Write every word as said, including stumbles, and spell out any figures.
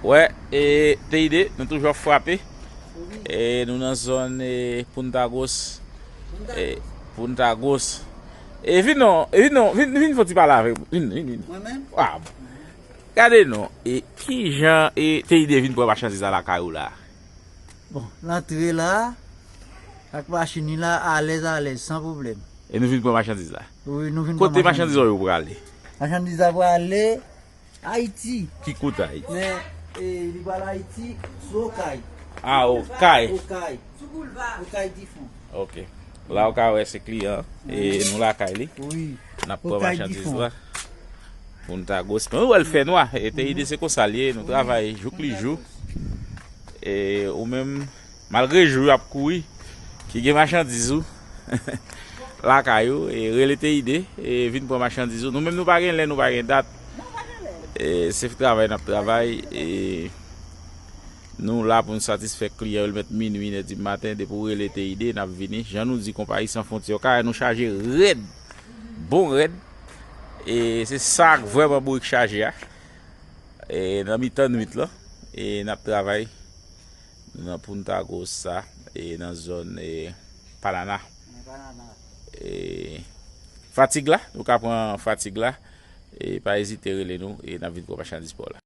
Wè, e, Teide, nou toujou ap frape. E, nou nan zòn, e, Punta Gos. E, Punta Gos. E, vin non, e, vin non, vin, vin fè ti pale avèk mwen. Vin, vin, vin. Mwen menm? Ah, bon. Gade non, e, ki jan, e, Teide vin pran machandiz la lakay ou la? Bon, l antre la, ak machin li la, alèz, alèz, san pwoblèm. E nou vin pran machandiz la? Wi, nou vin pran machandiz. Kote machandiz yo prale? Machandiz la prale Ayiti. Ki kote Ayiti? Men, e, li pral Ayiti, sou Okay. Ah, Okay. Okay. Sou boulva. Okay Difon. Ok. La ou ka wè se kliyan, e nou lakay li. Wi. N ap pran machandiz la. Punta Gos. Men ou wè l fè nwa, e Teide se konsa l ye, nou travay jouk li jou. E ou menm, malgre jou ap kouri, ki gen machandiz ou lakay ou, e rele Teide, e vin pran machandiz ou. Nou menm nou pa gen lè, nou pa gen dat. E se travay n ap travay, e nou la pou n satisfè kliyan yo, l mèt minwi, inèdi maten, depi w rele Teide, n ap vini. Jan nou di, konpayi San Fwontyè, kay nou chaje rèd, bon rèd. E se sa k vrèman bourik chaje a. E nan mitan nwit lan, e n ap travay. Nou nan Punta Gosa, e nan zòn, e, Panana. E fatig la, nou ka pran fatig la, e pa ezite rele nou, e n ap vin pran machandiz pa w la.